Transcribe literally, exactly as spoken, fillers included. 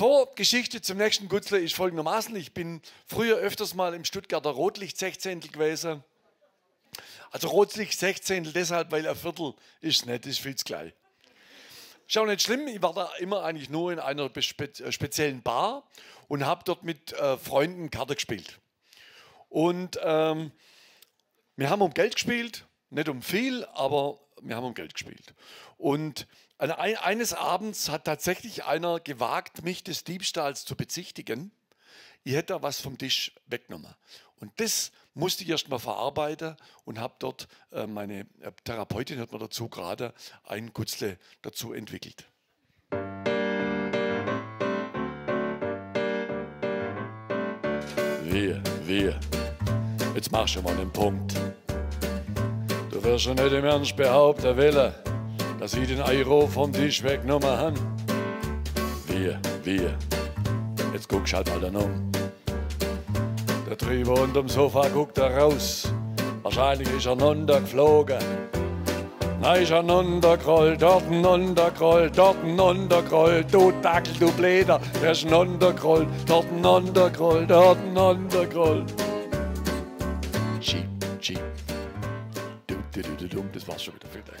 Vorgeschichte zum nächsten Gutzle ist folgendermaßen. Ich bin früher öfters mal im Stuttgarter Rotlicht-Sechzehntel gewesen. Also Rotlicht-Sechzehntel deshalb, weil ein Viertel ist nicht, ist viel zu klein. Ist auch nicht schlimm, ich war da immer eigentlich nur in einer be- spe- äh, speziellen Bar und habe dort mit äh, Freunden Karte gespielt. Und ähm, wir haben um Geld gespielt, nicht um viel, aber wir haben um Geld gespielt. Und an ein, eines Abends hat tatsächlich einer gewagt, mich des Diebstahls zu bezichtigen. Ich hätte da was vom Tisch weggenommen. Und das musste ich erst mal verarbeiten und habe dort, äh, meine äh, Therapeutin hat mir dazu gerade ein Gutzle dazu entwickelt. Wie, wie. Jetzt machst du mal einen Punkt. Du wirst schon nicht im Ernst behaupten wollen, dass ich den Euro vom Tisch weggenommen habe. Wie, wie. Jetzt guckst halt mal da um. Der drüber unterm Sofa guckt da raus. Wahrscheinlich ist er runtergeflogen. Nein, ist er runtergerollt, dort runtergerollt, dort runtergerollt. Du Dackel, du Blöder, der ist runtergerollt, dort runtergerollt, dort runtergerollt. Cheap, cheap. Du, du, du, du, du. Das war's schon wieder. Vielen Dank.